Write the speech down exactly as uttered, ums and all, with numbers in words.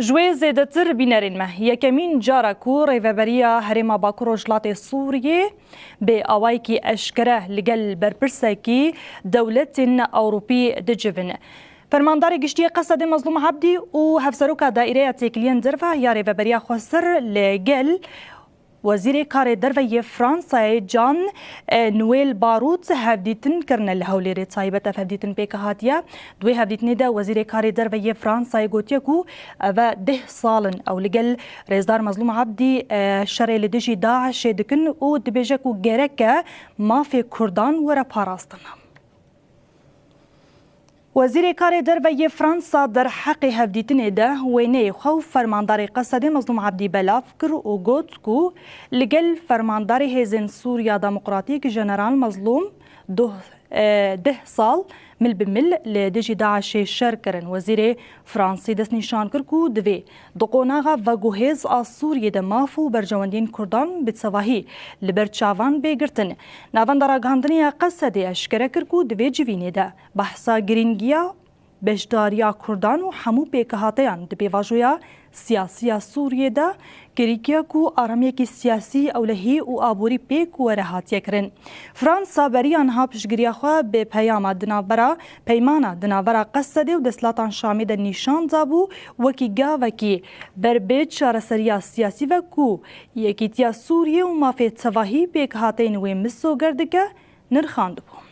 Ji wê zêdetir bînerên me, yekemîn cara ku Rêveberiya Herêma Bakur Rojhilatê Sûriyê bi awayekî eşkere li gel berpirsekî dewletên Ewropî dicivin. Fermandarê Giştî yê Qesedê Mezlûm Ebdî û Hevseroka Daîreya Têkiliyên Derve ya Rêveberiya Xweser li gel Wezîrê Karê Derve yê Fransayê Jean Noel Barrot hevdîtin kirine li Hewlêrê. Taybet ev hevdîtin pêk hatiye. Di wê hevdîtinê de Wezîrê Karê Derve yê Fransayê gotiye ku ev e deh sal in ew li gel Rêzdar Mezlûm Ebdî, e, şerê li dijî DAIŞê dikin û dibêje ku gerek e mafê Kurdan were parastin. Wezîrê Karê Derve yê Fransa derheqê hevdîtinê de wêneyê xwe û fermandarê Qesedê Mezlûm Ebdî belav kir û got ku li gel fermandarê Hêzên Sûriya Demokratîk Jeneral Mezlûm duh, e, deh sal mil bi mil li dijî DAIŞê şer kirin. Wezîrê Fransî destnîşan kir ku divê di qonaxa veguhêz a Sûriyê de maf û berjewendiyên Kurdan bi tevahî li ber çavan bê girtin. Navenda ragihandinê ya Qesedê eşkere kir ku di vê civînê de behsa girîngiya beşdariya Kurdan û hemû pêkhateyan di pêvajoya siyasî ya Sûriyê de kirikiye ku aramiyekî siyasî, ewlehî û aborî pêk were hatiye kirin. Fransa beriya niha piştgiriya xwe bi peyama di navbera, peymana di navbera Qesedê û desthilatan Şamê de nîşan dabû, wekî gavekî ber bi çareseriya siyasî ve ku yekîtiya Sûriyê û mafê tevahî pêkhateyên wê misoger dike, nirxandibû.